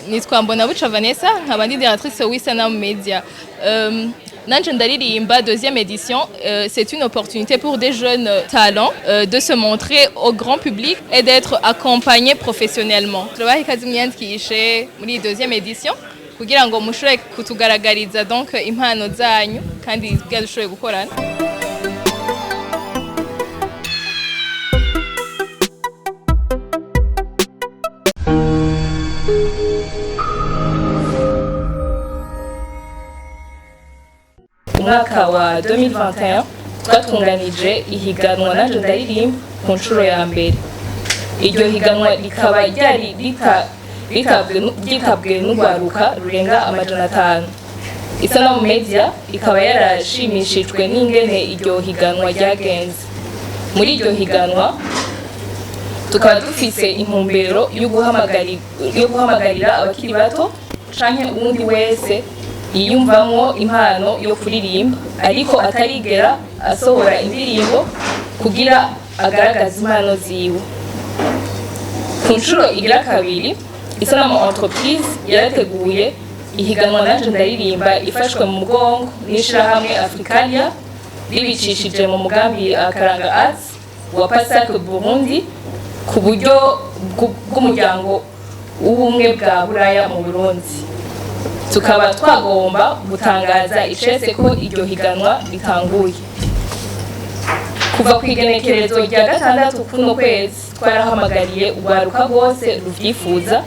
Nitwa Mbonabuca Vanessa, nkaba ndi directrice w'Isanamu Media. Nanje ndaririmba deuxième édition, c'est une opportunité pour des jeunes talents de se montrer au grand public et d'être accompagnés professionnellement. Turabaha ikaze mwiyandikishe muri iyi deuxième édition kugira ngo mushobore kutugaragariza donc impano zanyu kandi kugira dushobore gukorana. Umwaka wa 2021 twatunganije ihiganwa Nanje Ndaririmba ku nshuro ya mbere. Iryo higanwa rikaba ryari ryitabwe n'urwaruka rurenga 500. Isanamu Media ikaba yarashimishijwe n'ingene iryo higanwa ryagenze. Muri iryo higanwa tukaba dufise intumbero yo guhamagarira abakiri bato canke uwundi wese yiyumvamwo impano yo kuririmba ariko atarigera asohora indirimbo kugira agaragaze impano ziwe. Ku nshuro igira kabiri, Isanamu Entreprise yarateguye ihiganwa Nanje Ndaririmba ifashwe mu mugongo n'ishirahamwe Africalia ribicishije mu mugambi Akaranga Arts wa PASAC Burundi ku buryo bw'Umuryango w'Ubumwe bwa Buraya mu Burundi. Tukaba twagomba gutangaza icese ko iryo higanwa ritanguye kuva ku igenekerezo rya 6 kuno kwezi. Twarahamagariye urwaruka rwose ruvyifuza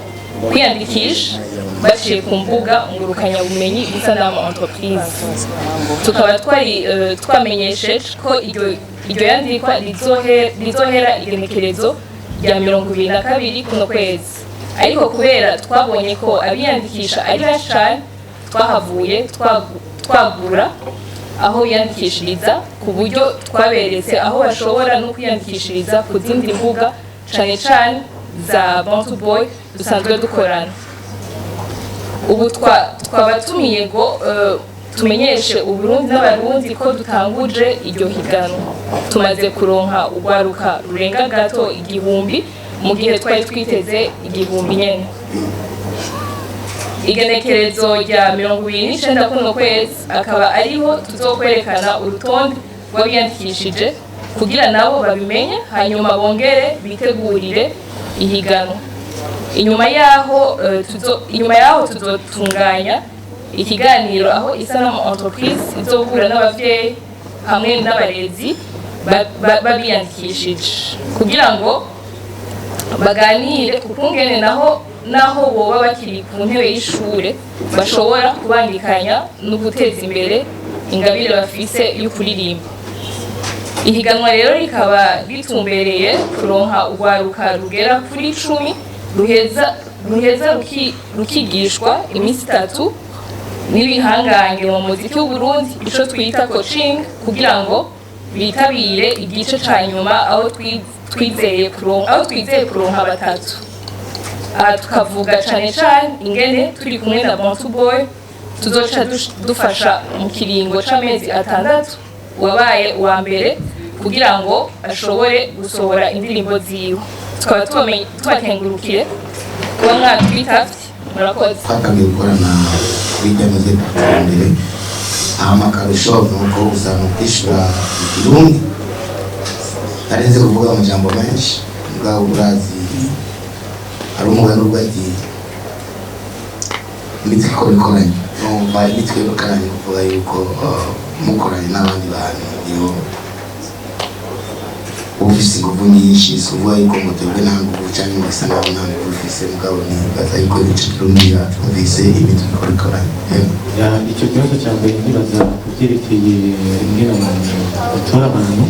kwiyandikisha baciye ku mbuga ngurukanyabumenyi bw'Isanamu Entreprise. Tukaba twari twamenyesheje ko iryo yandikwa rizohera igenekerezo rya 22 kuno kwezi, ariko kubera twabonye ko abiyandikisha ari benshi cane, twahavuye twagura aho biyandikishiriza, ku buryo twaberetse aho bashobora no kwiyandikishiriza ku zindi mbuga, cane cane za Bantu Boy dusanzwe dukorana. Ubu twabatumiye ngo tumenyeshe Uburundi n'Abarundi ko dutanguje iryo higanwa. Tumaze kuronka urwaruka rurenga gato 1000, mu gihe twari twiteze 1000 nyene. Igenekerezo rya 29 kuno kwezi akaba ariho tuzokwerekana urutonde rw'abiyandikishije kugira nabo babimenye, hanyuma bongere bitegurire ihiganwa. Inyuma yaho tuzotunganya ikiganiro aho Isanamu Entreprise izohura n'abavyeyi hamwe n'abarezi babiyandikishije kugira ngo baganire ku kungene naho boba bakiri ku ntebe y'ishure bashobora kubangikanya no guteza imbere ingabire bafise yo kuririmba. Ihiganwa rero rikaba ritumbereye kuronka urwaruka rugera kuri 10 ruheza rukigishwa iminsi 3 n'ibihangange mu muziki w'Uburundi, ico twita coaching, kugira ngo bitabire igice ca nyuma aho twizeye kuronka batatu. Aha tukavuga cane cane ingene turi kumwe na Bantu Boy tuzoca dufasha mu kiringo c'amezi 6 wabaye uwa mbere kugira ngo ashobore gusohora indirimbo ziwe. Tukaba tubakengurukiye kuba mwatwitavye. Murakoze. Twatangiye gukorana kuri Demize Iterambere. Hama akarusho ni uko usanga kwishura Ikirundi ntarenze kuvuga amajambo menshi. Mugabo urazi hari umugani uvuga ati imitwe ikora ikoranye. Numva imitwe ikoranye kuvuga yuko mukoranye n'abandi bantu niho uba ufise inguvu nyinshi. Si ukuvuga yuko ngo twebwe nta nguvu canke ngo isa naho nta nguvu ufise, mugabo nibaza yuko ico Kirundi yacumvise, imitwe ikora ikoranye. Yego. Ya, icyo kibazo cya mbere, ndibaza ku byerekeye ingene abantu batora abantu,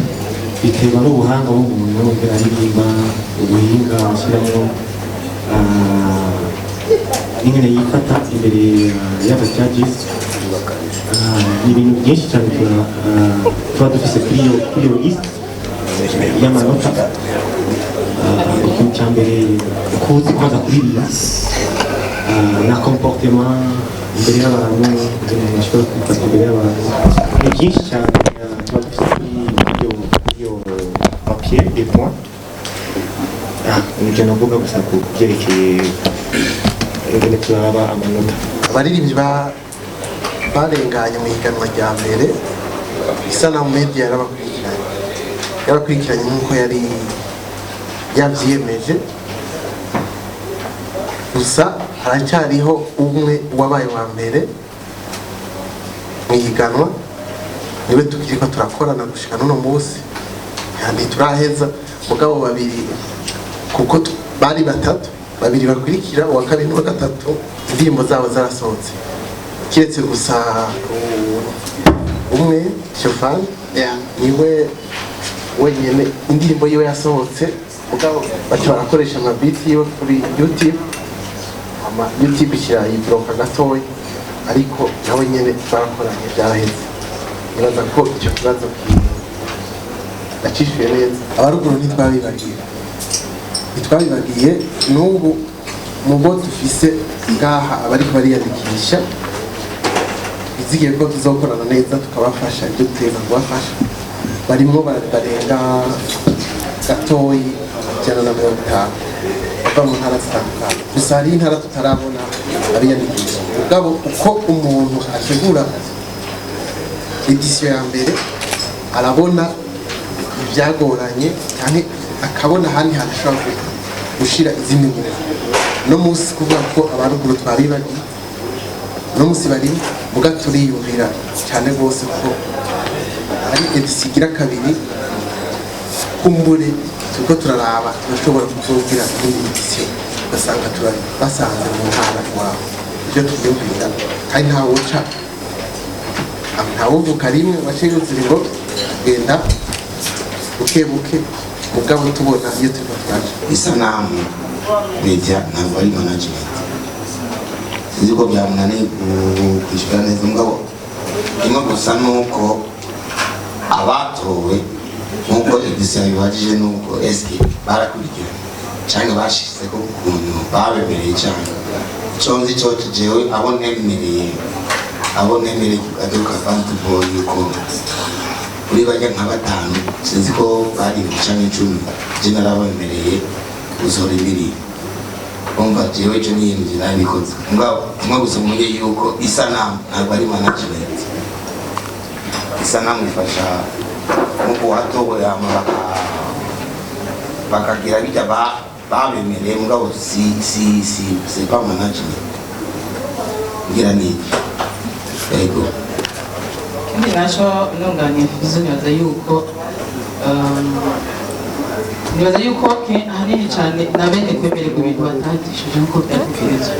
biterwa n'ubuhanga bw'umuntu, ingene aririmba, ubuhinga ashyiramo, n'ingene yifata imbere y'aba judges. Ni ibintu byinshi cyane tuba dufise kuri iyo list y'amanota. Ikintu cya mbere, kuzi kwanza kuririmba, na comportement imbere y'abantu, ingene umuntu ashobora kwifata imbere y'abantu, ni byinshi cyane tuba dufise kuri iyo papier des points. Nibyo navuga gusa ku byerekeye. Ingene turaba amanota. Abaririmbyi barenganye mu higanwa rya mbere, Isanamu Media yarabakurikiranye nk'uko yari yabyiyemeje. Gusa haracyariho umwe wabaye wa mbere mu higanwa, niwe tukiriko turakorana gushika n'uno munsi, ntituraheza. Mugabo babiri, kuko bari batatu, babiri bakurikira, uwa kabiri n'uwa gatatu, indirimbo zabo zarasohotse, kiretse gusa umwe Shofani, niwe wenyine indirimbo yiwe yasohotse, mugabo baca barakoresha amabiti yiwe kuri YouTube, ama YouTube ishyira yibloka gatoya, ariko nawe nyene twarakoranye, byaraheze. Nibaza ko icyo kibazo nacishuye neza. Abaruguru ntitwabibagiye. N'ubu mu bo dufise ngaha abariko bariyandikisha, bizigiye ko tuzokorana neza, tukabafasha ibyo dutegereza kubafasha. Barimwo barenga gatoyi 150 bava mu ntara zitandukanye. Gusa hariho intara tutarabona abiyandikisha. Mugabo uko umuntu ategura édition ya mbere, arabona ibyagoranye cyane, akabona ahandi hantu ashobora gushira izindi ngufu. No munsi kuvuga ko abaruguru twabibagiye, no munsi barimo, muga turiyumvira cyane rwose ko ari édition igira kabiri. Kumbure turiko turaraba, turashobora kuzogira indi édition, ugasanga basanze mu ntara iwabo. Ibyo tubyumvira, kandi ntawuca, ntawuvuka rimwe wace yuzura ngo genda buke buke, mugabo tubona iyo turiko turaja. Isanamu Media ntabwo ari management. Sinzi ko byamunaniye kwishyura neza, mugabo kimwe gusa nuko abatowe, nkuko édition yabibajije, nuko eske barakurikirana canke bashizeko ukuntu babemereye? Canke ico nzi co, jewe abo nemereye aduka Fantiboy, yuko kuri bajya nka batanu, sinzi ko bari canke 10, je narabemereye gusohora indirimbo. Umva, jewe ico niyemeje, nabikoze. Mugabo kimwe gusa mumenye yuko Isanamu ntabwo ari management. Isanamu ifasha nkuko watowe, hama bakagira bijya babemereye, mugabo si c'est pas management. Ngira ni yego. Ikindi naco nunganiye Fizo, nibaza yuko ahanini cyane na bene kwemererwa ibintu batagishije nkuko byatekerezwa,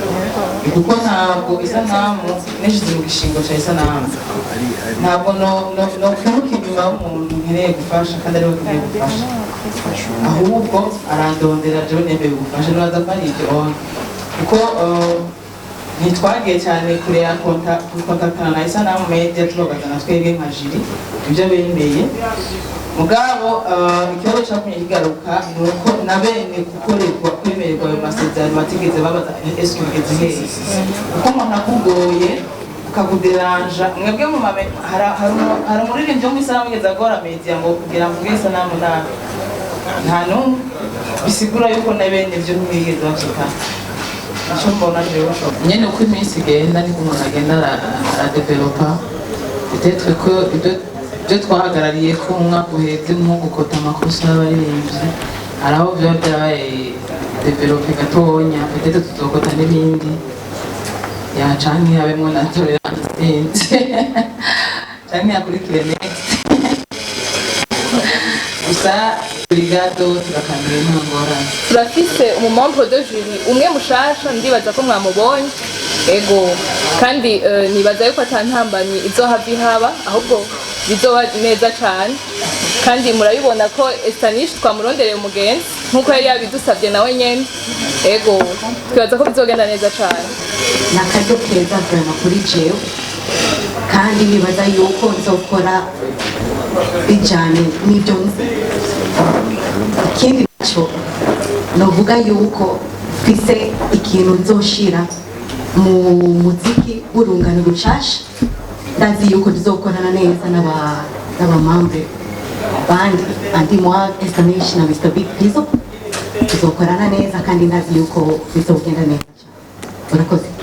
kuko ntabwo Isanamu nishize mu gishingo cya Isanamu, ntabwo no kwiruka inyuma y'umuntu nkeneye gufasha kandi ariwe nkeneye gufasha, ahubwo arandondera jewe nemeye gufasha. Nibaza ko ari ibyo on kuko ntitwagiye cyane kure ya kontaktana na Isanamu Media, tubabaza na twebwe nka jury ibyo bemeye. Mugabo ikibazo cyakumye kigaruka ni uko na bene gukorerwa kwemererwa ayo masezerano batigeze babaza eske bigeze hehe, kuko umuntu akugoye akakuderanja mwebwe mu mame hari umuririmbyi wo mu Isanamu yigeze agora media ngo kugira ngo mvuge Isanamu nabi, nta n'umwe. Bisigura yuko na bene ibyo ntibigeze bavyitaho. Icyo mbona jewe nyene, uko iminsi igenda niko umuntu agenda aradevelopa. Peut-être ko ibyo twahagarariye ko umwaka uheze, nko gukota amakosa y'abaririmbyi, hari aho biba byabaye développé gatonya. Peut-être tuzokota n'ibindi ya canke habemwo na tolerance, sinzi, canke hakurikire next. Gusa turigado turakaniye, nta ngorane. Turafise umumembre de jury umwe mushasha, ndibaza ko mwamubonye. Ego, kandi nibaza yuko ata ntambamyi izohava ihaba, ahubwo bizoba neza cane. Kandi murabibona ko Estanish twamurondereye umugenzi nk'uko yari yabidusabye nawe nyene. Ego, twibaza ko bizogenda neza cane. Ni akaryo keza vraiment kuri jewe, kandi nibaza yuko nzokora bijyanye n'ibyo nzi. Ikindi nacyo novuga yuko mfise ikintu nzoshira mu muziki w'urungano rushasha. Ndazi yuko tuzokorana neza n'abamembres bandi, Andy Mwag, Estanish na Mr Big Fizzo, tuzokorana neza kandi ndazi yuko bizogenda neza cyane. Murakoze.